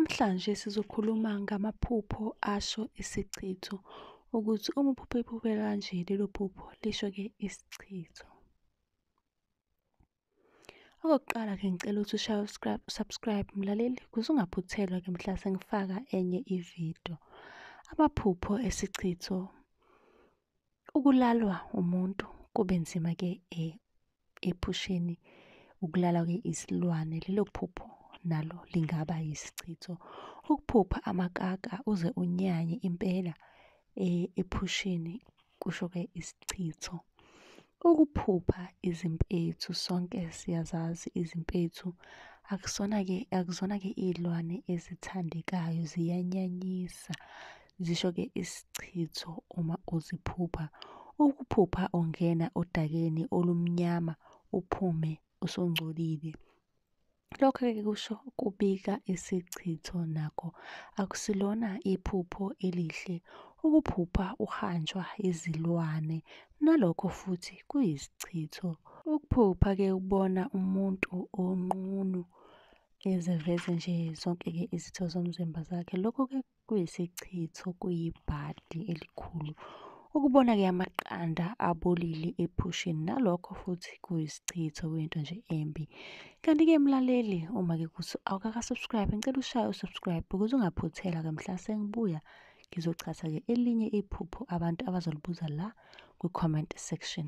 Namhlanje sizokhuluma ngamaphupho asho isichitho, ukuthi uma uphupha iphupho elikanje lelo phupho lisho-ke isichitho. Okokuqala-ke ngicela ukuthi ushaye u-subscribe mlaleli, ukuze ungaphuthelwa-ke mhla sengifaka enye ividiyo. Amaphupho esichitho, ukulalwa umuntu kube nzima-ke ephusheni, ukulalwa-ke isilwane, lelo phupho nalo lingaba yisichitho. Ukuphupha amakaka uze unyanye impela ephusheni kusho-ke isichitho. Ukuphupha izimpethu, sonke siyazazi izimpethu. Akusona-ke, akuzona-ke iy'lwane ezithandekayo, ziyanyanyisa, zisho-ke isichitho uma uziphupha. Ukuphupha ungena odakeni olumnyama, uphume usungcolile. Lokho-ke kusho kubika isichitho nakho, akusilona iphupho elihle. Ukuphupha uhanjwa izilwane, nalokho futhi kuyisichitho. Ukuphupha-ke ubona umuntu onqunu eziveze nje zonke-ke izitho zomzimba zakhe, lokho-ke kuyisichitho, kuyibhadi elikhulu. Ukubona-ke amaqanda abolile ephusheni, nalokho futhi kuyisichitho, kuyinto nje embi. Kanti-ke mlaleli, uma-ke kuwukuthi awukaka-subscribe, ngicela ushaye u-subscribe ukuze ungaphuthelwa-ke mhla sengibuya ngizochaza-ke elinye iphupho abantu abazolibuza la kwi-comment section.